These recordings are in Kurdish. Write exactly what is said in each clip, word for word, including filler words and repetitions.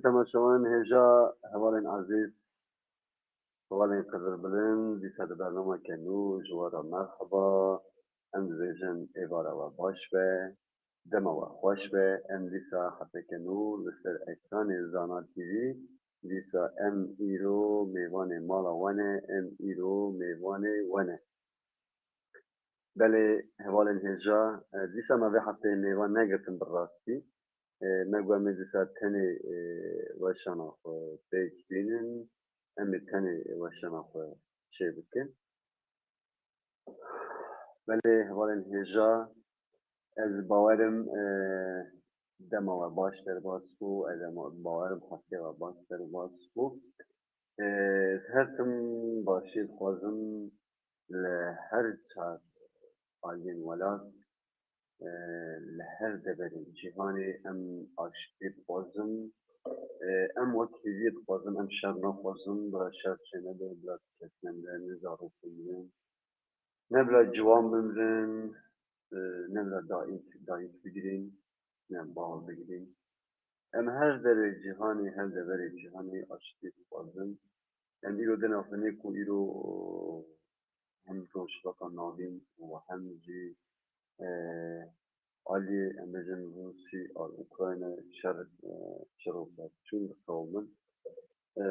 Temaşevanên hêja, hevalên ezîz, hevalên qizilbilind, dîsa di bernameke nû ji we re merheba. Em dibêjin êvara we baş be, dema we xweş be. Em dîsa hefteke nû li ser ekranê Zana T V. Dîsa em îro mêvanê mala we ne, em îro mêvanê we ne. Belê, hevalên hêja, e, dîsa me vê hefteyê mêvan negirtin bi rastî. E, me got em ê dîsa tenê, e, weşana xwe pêk bînin, em ê tenê weşana xwe çê bikin. Belê, hevalên hêja, ez bawerim, e, dema we baş derbas bû, ez ema bawerim heftê we baş derbas bû. E, ez her tim başiyê dixwazim li her çar aliyên welat, e, li her deverê cîhanê em aştî dixwazin. E, em wek hêviyê dixwazin, em şer naxwazin, bila şer çênebe, bila kes nemre, ne zarokên mirin, ne bila ciwan bimrin, e, ne bila dayik, dayik bigirîn, ne bal bigirîn. Em her derê cîhanê, her deverê cîhanê aştî dixwazin. Em îro di nav ne ku îro hem Rojhilata Navîn û hem jî, e, aliyê, em bêjin, Rûsî a Ukrayna şer, e, şer û pevçûn diqewimin. E,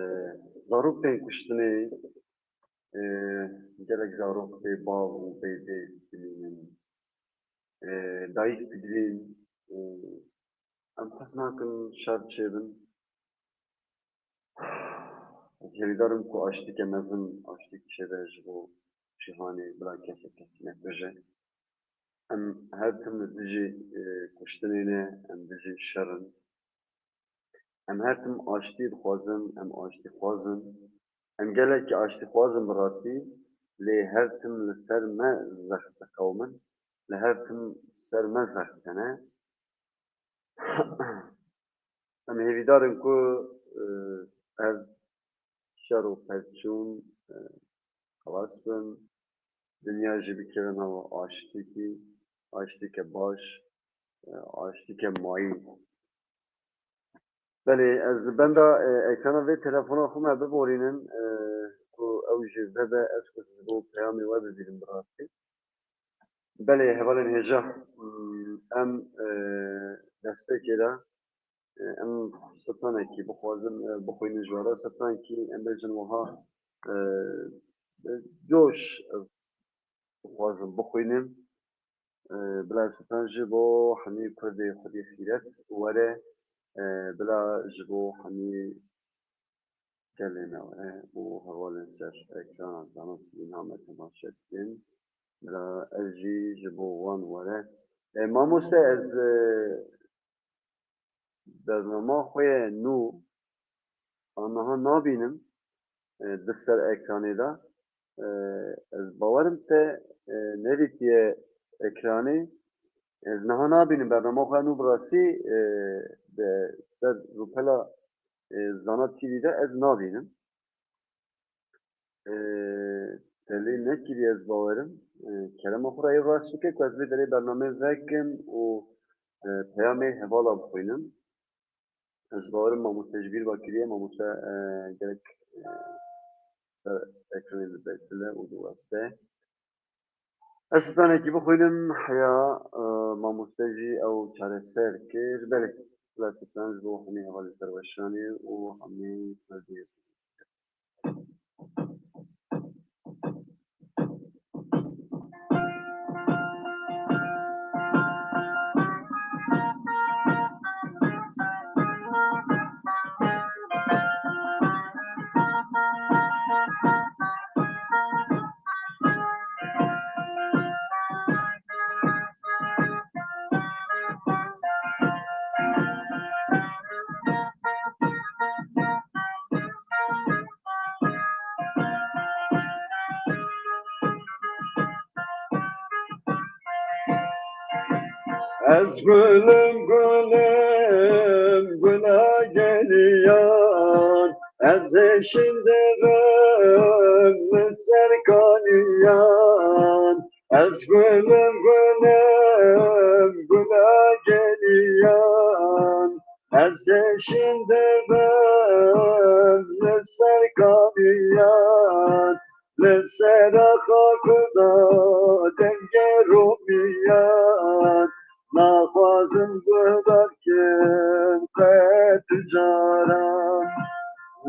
zarok tên kuştinê, e, gelek zarok bê bal û bê dê dimînin. E, dayik digirîn, e, em hez nakin şer çêbin. Ez hêvîdar im ku aştîke mezin, aştîk çêbe ji bo cîhanê, bila kesek kesî nekuje. Em her tim li dijî, e, kuştinê ne, em dijî şer in. Em her tim aştî dixwazin, em aştîxwaz in. Em gelekî aştîxwaz in bi rastî, lê her tim li ser me zext diqewimin, li her tim ser me zext hene. Em hêvîdar in ku, e, ev şer û pevçûn, e, xelas bin. Dinya jî bikeve nava aştîkî, aştîke baş, e, aştîke mayî. Belê, ez li benda, e, ekrana vê telefona xwe me biborînim, e, ku ew jî vebe, ez ku ji bo peyamê we bibînim bi rastî. Belê, hevalên hêja, em, e, destpêkê de, e, em stranekî bixwazin, e, bixwînin ji we re. Stranekî em bêjin wiha, e, e, coş, e, dixwazim bixwînim. E, bila stran ji bo hemî Kurdê xwedî xîret were, e, bila ji bo hemî gelê me were û hevalên ser ekrana Zana T V me temaşe dikin. Bila ez jî ji bo wan were. E, mamoste, ez, e, bernama xwe ye nû, a niha nabînim, e, di ser ekranê de. E, ez bawerim te, e, nedîtiye ekranê. Ez niha nabînim bernama xwe ye nû bi rastî, e, di ser rûpela, e, Zana T V de ez nabînim. E, te lê nekiriye, ez bawerim. E, kerema xwe re yê rast bike ku ez vê derê bernameyê vekim û, e, peyamê hevala bixwînim. Ez bawerim mamoste ji bîr va kiriye, mamoste, e, gerek, e, ser ekranê li ber dile û diweste. Ez stranekî bixwînim, heya, e, mamoste jî ew çareser kir. Belê, bila stran ji bo hemî hevalên serweşanê û hemî Kurdê. Ez gulum, gulum, gula geliyan, ez ê şindirim li ser kaniyan. Ez gulum, gulum, gula geliyan, Ez jê şîn dibim li ser kaniyan, li ser axa Kurda dengê Romiyan, naxwazim guhdar kim qet caran.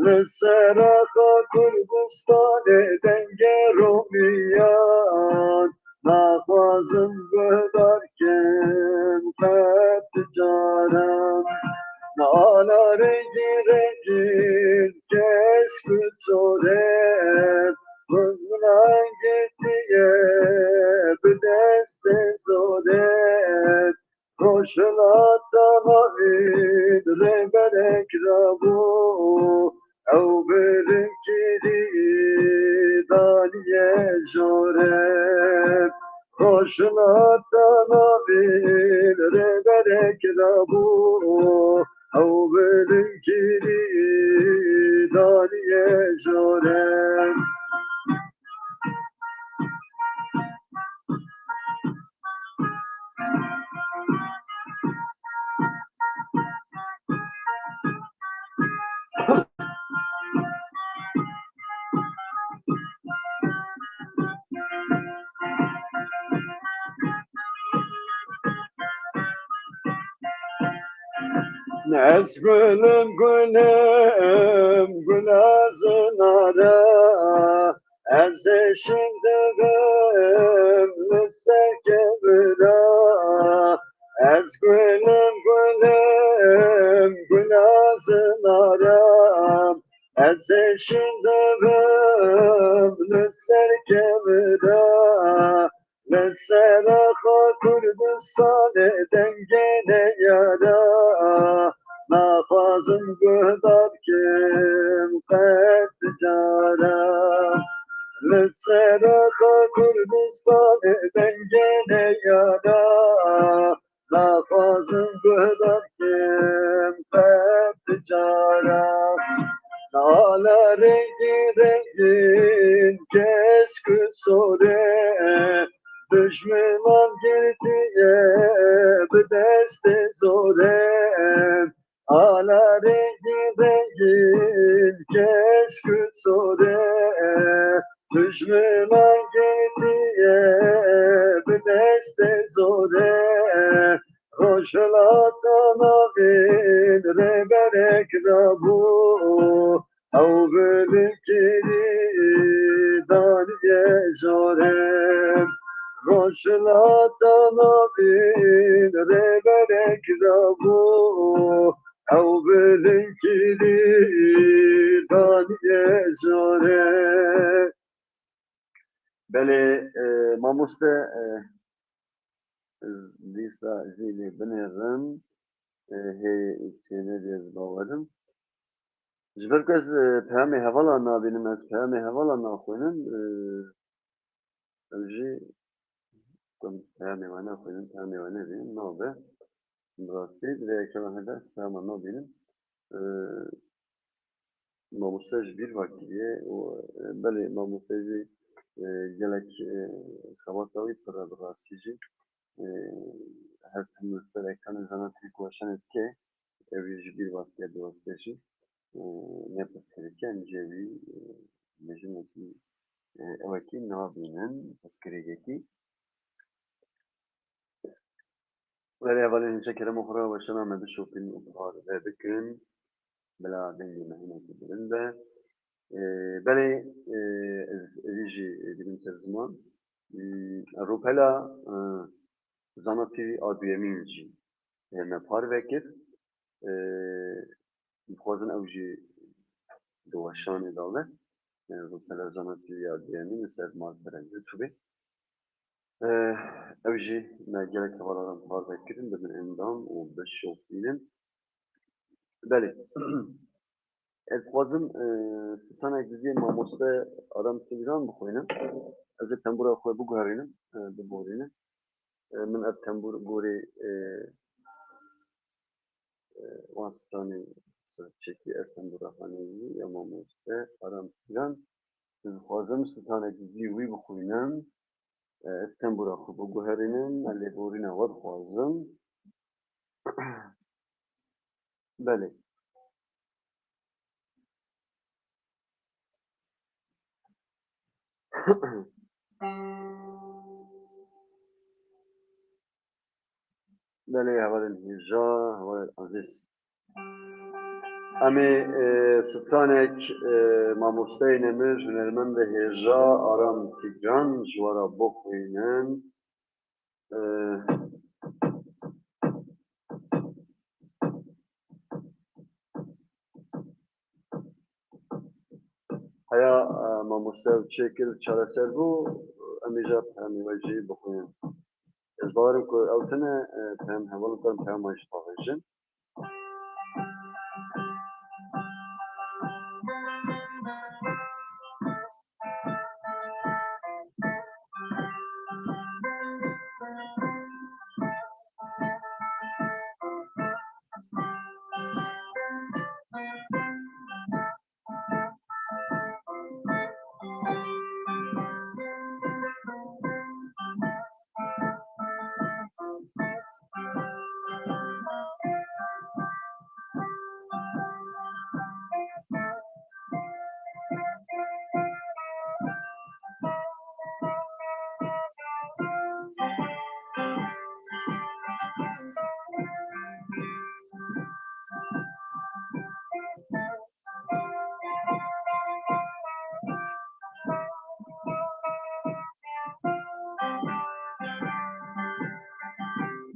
Li ser axa Kurdistanê dengê Romiyan, naxwazim guhdar kim qet caran. Ala rengî rengîn keşk û sorê, huznan girtiye bi destê zorê. Rojhilata navîn rêberek rabû, ew bilinkirî daniye jorê. Rojhilata navîn rêberek rabû, ew bilinkirî daniye jorê. Ez gulum, gulum, gula zinara, ez ê şindibim li ser kevira. Ez gulum, gulum, gula zinara, ez ê şindibim li ser kevira. Li ser axa Kurdistanê dengê neyara, naxwazim guhdar kim qet cara. Li ser axa Kurdistanê dengê neyara, naxwazim guhdar kim qet cara. Ala rengî rengîn keşk û sorê, dijminan girtiye bi destê zorê. Ala rengî rengîn keşk û sorê, dijminan girtiye bi destê zorê. Rojhilata navîn rêberek rabû, ew bilinkirî daniye jorê. Rojhilata navîn rêberek rabû, ew bilinkirî daniye jorê. Belê, e, mamoste, e, ez dîsa jî lê binêrim, e, hê çênedê ez bawerim. Ji ber ku ez, e, peyamê hevala nabînim, ez peyamê hevala naxwînim, e, ew jî ku peyamê we naxwînim, peyamê we nebînim, nabe. Bi rastî, divê yekema hebe peyama nabînim. E, mamoste ji bîr ve kiriye û, e, belê mamoste jî, e, gelek, e, xebata wî pir e bi rastî jî. E, her tim li ser ekranê Zana T V ku weşanê dike, ew jî ji bîr ve kiriye bi rastî jî. E, ne pirsgirêk e, em jê wî, e, mejin wekî, e, ewekî nabînin, pirsgirêkekî. Belê hevalên hêja kerema xwe re weşana me bişopînin û parve bikin. Bila dengê me hinekî bilind be. Ee, belê, ee, ez êdî jî dibînim ser ziman. Hmm, rûpela, ee, Zana T V a duyemîn jî, ee, me parve kir. Ee, dixwazin ew jî di weşanê de be. Ee, rûpela Zana T V a duyemîn li ser malpera YouTube. Ee, ew jî me gelek hevala re parve kirin, bibin endam û bişopînin. Belê. Ez dixwazim, e, stranek diziyê mamoste Aram Singran bixwînim. Ez ê tembûra xwe biguherînim, e, biborînim. E, min ev tembûr gorê, e, e, wan stranê ser çekî, ev tembûra xaneyî ya mamoste Aram Singran. Ez dixwazim stranek diziyê wî bixwînim. E, ez tembûra xwe biguherînim, ez lêborîna we dixwazim. Belê. Belê, hevalên hêja, hevalên ezîz. Em ê, e, stranek, e, mamosteyê me, hunermendê hêja Aram Tîgran ji we re bixwînin. E, Heya, e, mamoste ew çêkir çareser bû, em ê jî peyamê we jî bixwînin. Ez bawerim ku ew tune, e, peyam hevalên te peyama jî pavêjin.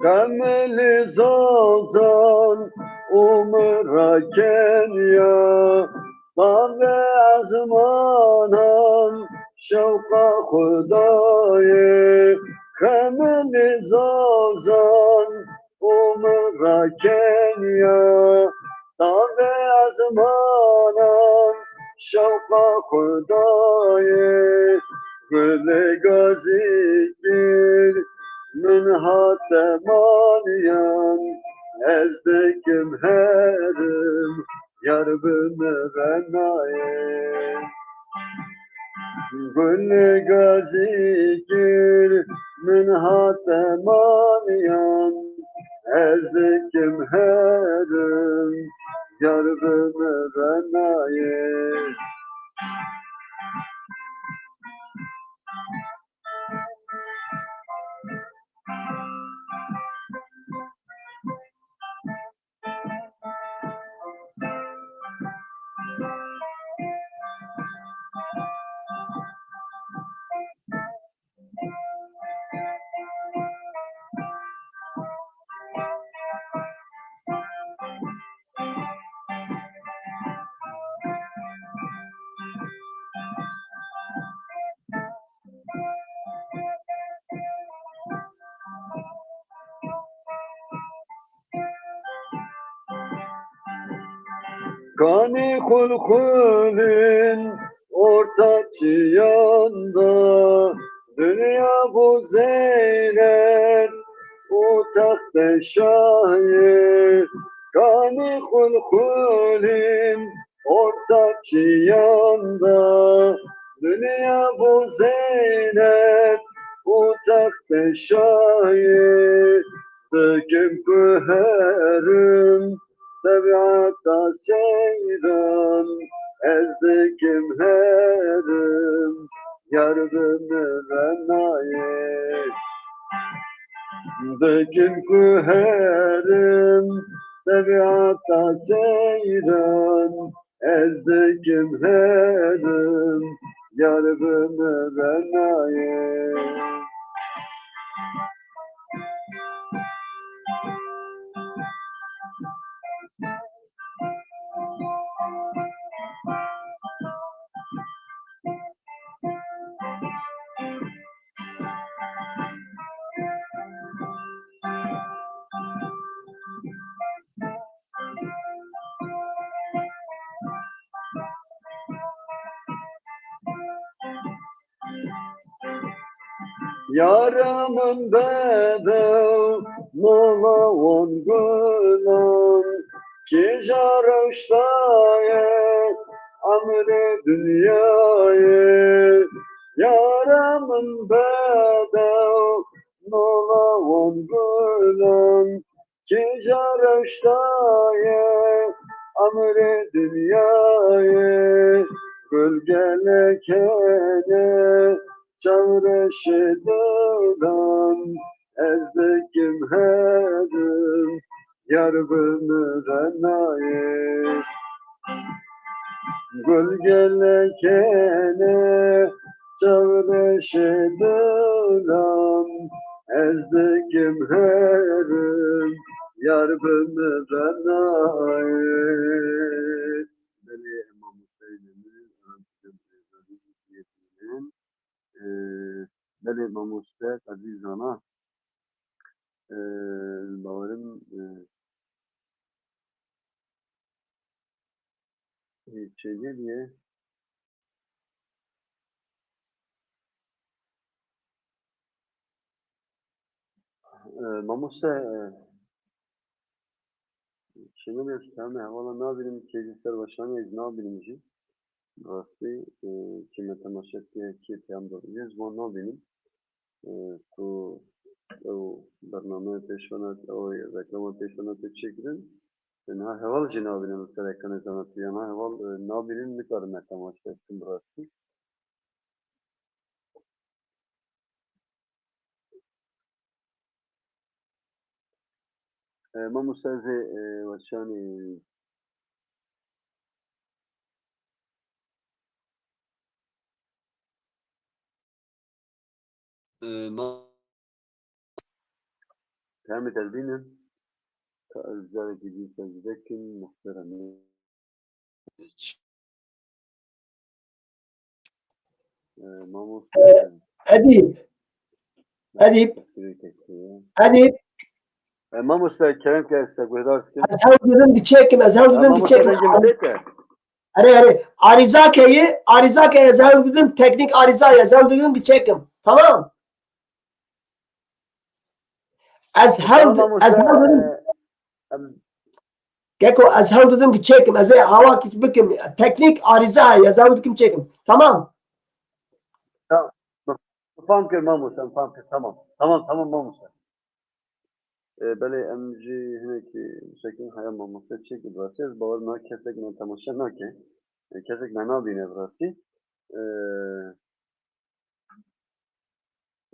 Qemelê Zazan û min re keniya, bavê ezmanan şewqa Xwedayê. Qemelê Zazan û min re keniya, bavê ezmanan şewqa Xwedayê. Gulê gazî kir min hate maniyan, ez dikim herim, yar bi min re nayê. Gulê gazî kir min hate maniyan, ez dikim herim, yar bi min re nayê. Kanê xulxulin orta çiyan da, dinya bû zeynet û texte şahê. Kanê xulxulin orta çiyan da, dinya bû zeynet û texte şahê. Dikim ku herim tebiata seyran, ez dikim herim, yar bi min re nayê. Dikim ku herim tebiata seyran, ez dikim herim, yar bi min re nayê. Yara min bedew nava wan gulan, kêja rewştaye emrê dinyayê. Yara min bedew nava wan gulan, Kîja reşta ye emrê dinyayê, gul gelek hene çewreşê dilan, ez dikim herim yar bi min re nayê. Gul gelek hene çewreşê dilan, ez dikim herim yar bi min re nayê. Belê, mamosteyê min, em dikim rêzanî, Ee, belê mamoste Qedî Zana. Ee, bawerim, ee, ee, çênê diye. Ee, mamoste, ee, Şênê ez peyamê hevala nabînim, kê jî ser weşanê ez nabînim jî. Rastî, e, kê me temaşe dike, kê peyam dixuye, ez wan nabînim. E, ku ew bername pêşve ne, ew reklama pêşve ne tê çêkirin. E, niha heval jî nabînim li ser ekranê zanatî. Ya niha heval, e, nabînim, nikarim me temaşe bikim bi rastî. E, mamoste ez ê, e, weşanê, e, ma- Peyamê te dibînim. Ka ez carekî din secde kim, muxtera min. Ee, mamoste. Edîb. Edîb. Edîb. Ee, mamoste, kerem ke ez te guhdar dikim. Ez hewl didim biçêkim, ez hewl didim biçêkim. Erê, erê. Arîza keye, arîza keye, ez hewl didim, teknîk arîza ye, ez hewl didim biçêkim. Tamam. Ez hewl, ez hewl didim. Keko, ez hewl didim ki çêkim, ez ê awa ki bikim. Teknîk arîze heye, ez hewl dikim çêkim. Tamam. Tamam. Fam kir mamoste, fam kir. Tamam. Tamam, tamam mamoste. E, belê em jî hinekî şekin heya mamoste çêkî bi rastî. Ez bawer me kesek me temaşe nake. E, kesek me nabîne bi rastî. E,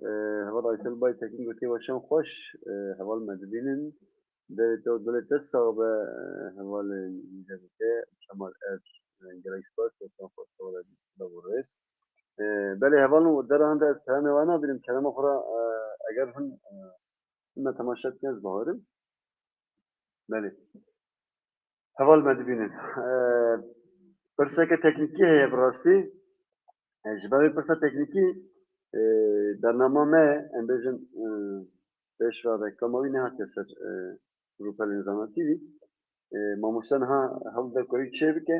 Ee, heval Aysel Baytekin gotiye, weşan xweş, ee, heval me dibînin. Dilê te, dilê te sax be, ee, hevalê cevike Kemal Er, ee, gelek spas, weşan xweş, heval Aysel, spas û rêz. Ee, belê hevalin û dera hinde ez peyamê we nabînim, kerema xwe re, ee, eger hûn, ee, me temaşe dikin ez bawerim. Belê. Heval me dibînin. Ee, pirseke teknîkî heye bi rastî. Ee, ji ber vê pirsa teknîkî, ee, bernama me, em bêjin, ee, pêş ve reklama wî nehatiye ser, ee, rûpelên Zana T V. Ee, mamoste niha hewl de ku wî çê bike.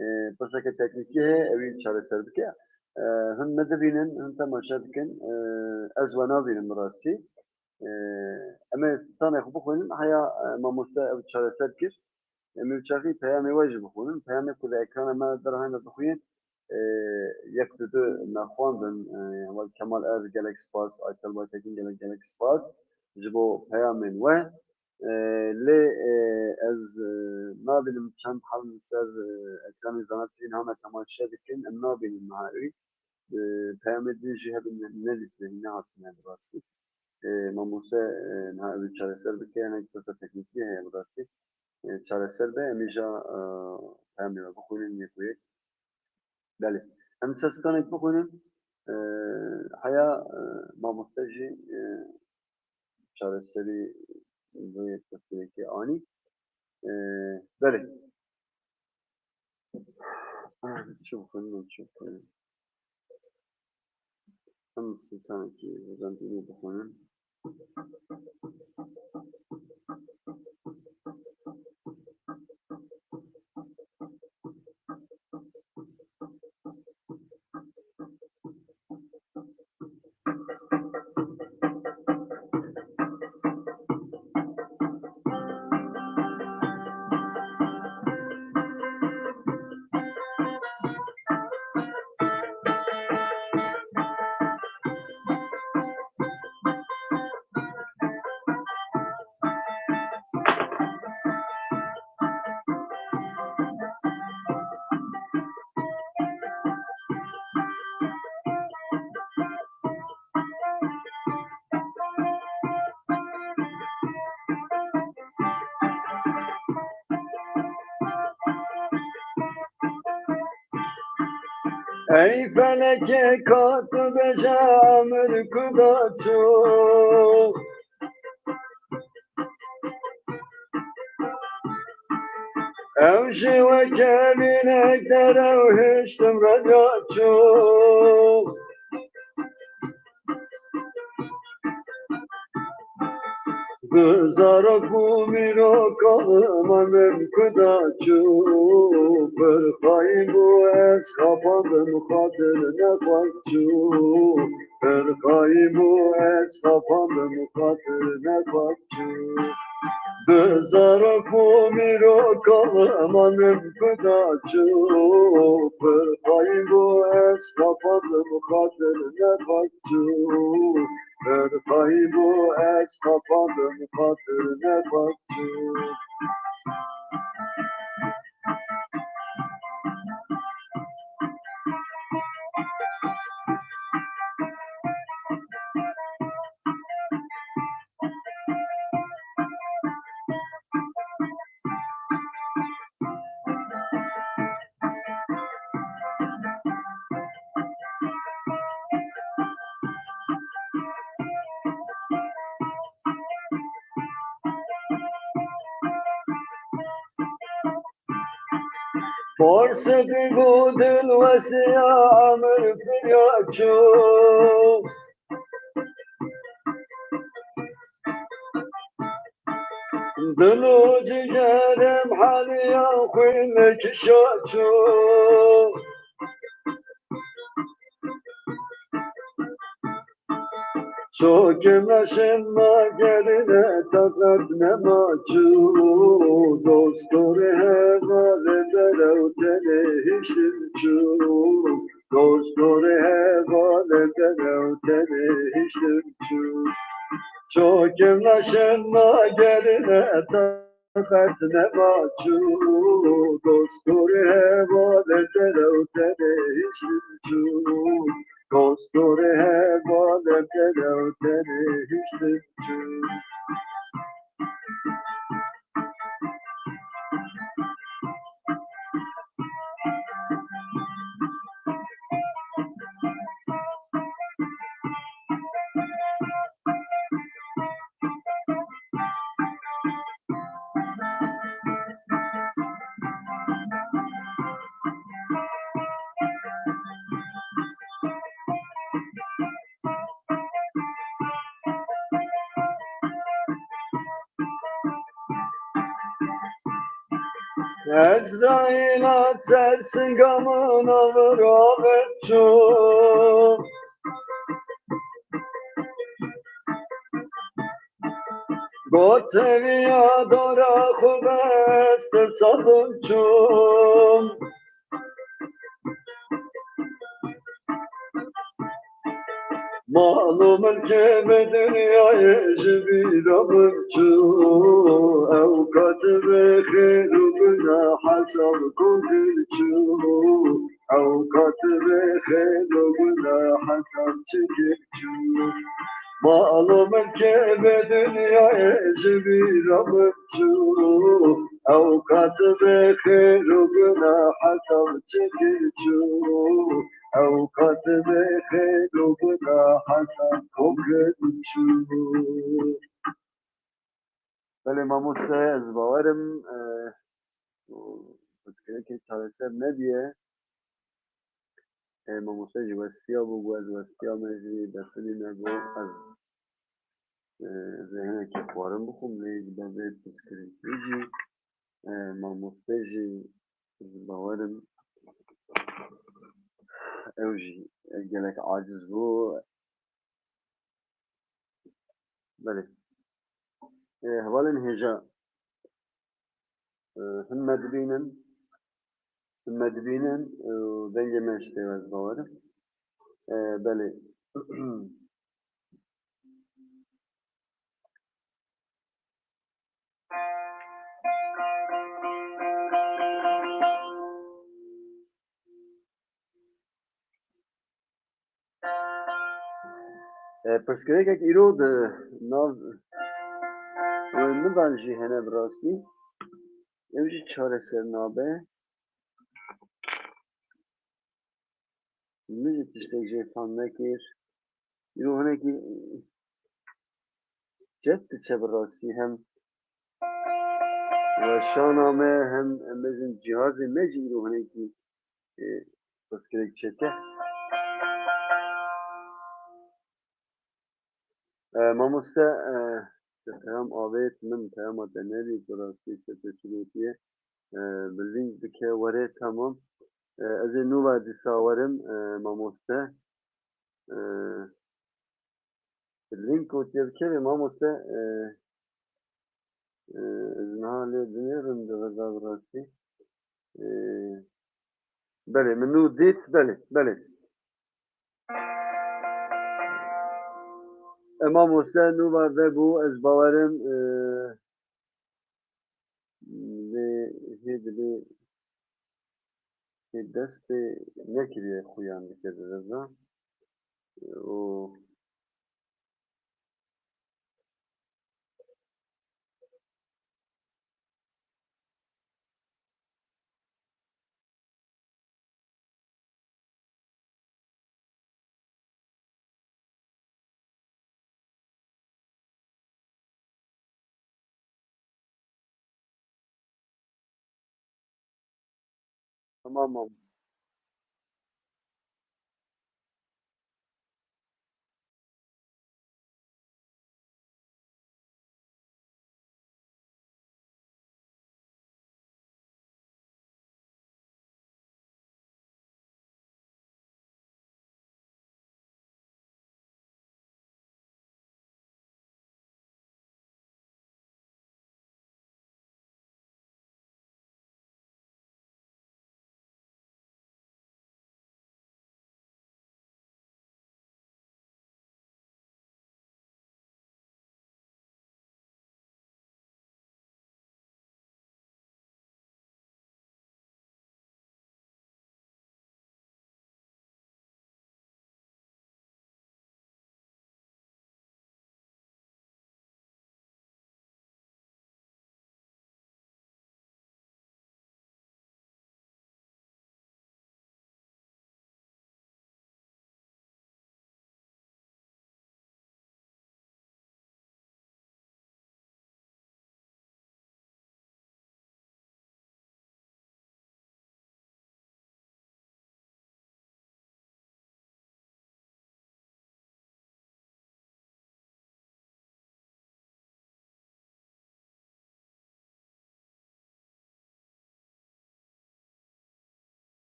Ee, pirseke teknîkî heye, ew ê çareser bike. Ee, hûn me dibînin, hûn temaşe dikin. Ee, ez we nabînim bi rastî. Ee, em ê stranê xwe bixwînin, heya, e, mamoste ew çareser kir. Em ê çaxî peyamê we jî bixwînin. Peyamê ku li ekrana me derhayne bixwînin, e, yek du du me xwendin, e, heval Kemal Er, gelek spas, Aysel Baytekin, gelek, gelek spas ji bo peyamên we. E, lê, e, ez, e, nabînim çend hal li ser, e, ekranê zanatî niha me temaşe dikin, em nabînin niha wî. E, peyamê din jî hebin ne, nelîstin, nehatine bi rastî. E, mamoste, e, niha ew ê çareser bike, hinek pirsa teknîkî heye bi rastî. E, çareser be, em ê ja, e, peyamê we bixwînin yek û yek. Belê. Em dîsa stranek bixwînin. E, heya, e, mamoste jî, e, çareserî vê pirsgirêkê anî. E, belê. Çi bixwînin, çi bixwînin? Em stranek hêzandînê bixwînin. Ey felekê, ka tu bêje emir ku da çû. Ew jî weke mînek derewhiştim rediya çû. Bi zarok bû mîroka min ku da çû. Pir xayîn bû, ez xapandim, xatir nexwest çû. Pir xayîn bû, ez xapandim, xatir nexwest çû. Bi zarok û mîroka min ku da çû. Pir xayîn bû, ez xapandim, xatir nexwest çû. Pir xayîn bû, ez xapandim, xatir nexwest çû. Parse bî got dil wesiya emir firya çû. Dil û cigerim haliya xwîn kişa çû. Çokim meşin me gerine teqet nema çû. Dostorê hevalê derew tenê hiştin çû. Dostorê hevalê derew tenê hiştin çû. Çokim meşin me gerine teqet nema çû. Dostorê hevalê derew tenê hiştin çû. Dostorê hevalê derew tenê hiştin çû. Ezraîla ser singa min avir avir çû. Got, "Hêviya dora xwe bes, tirsa din çûm." Mal û milkê bi dinyayê ji bîra min çû. Ew katibê xêr û guna hesab kû kir çû. Ew katibê xêr û guna hesab çi kir çû. Mal û milkê bi dinyayê ji bîra min çû. Ew katibê xêr û guna hesab çi kir çû. Ew katibê xêr û guna hesab kû kir çû. Belê mamoste, ez bawerim, e, pirsgirêkê çareser nebiye. E, mamoste jî westiya bû, got ez westiya me jî definî me got ez, e, ez ê hinekî xwarin bixwim, lê ji ber vê pirsgirêkê jî, e, mamoste jî ez bawerim ew jî, e, gelek aciz bû. Belê. E, hevalên hêja, e, hûn me dibînin, hûn me dibînin, e, dengê me ji tê, ez bawerim. E, belê. E, pirsgirêkek îro di nav, e, min de jî hene bi rastî. Ew jî çareser nabe. Min jî tiştek jê fam nekir. Îro hinekî çet diçe bi rastî hem weşana me hem em bêjin cîhazê me jî îro hinekî, e, pirsgirêk çete. E, mamoste, e, te peyam avêt min, peyama te nedît, bi rastî te te çi gotiye, e, bi lînk dike, were, tamam. E, ez ê nû ve dîsa werim, e, mamoste. E, lînk gotiye bi kevê mamoste, e, e, ez niha lê dinêrim di vir de bi rastî. E, belê, min nû dît, belê, belê. E, mamoste, nû ve vebû, ez bawerim, e, lê hê dilê hê dest pê nekiriye xuyan dike di vir de. Û Tamam, mam.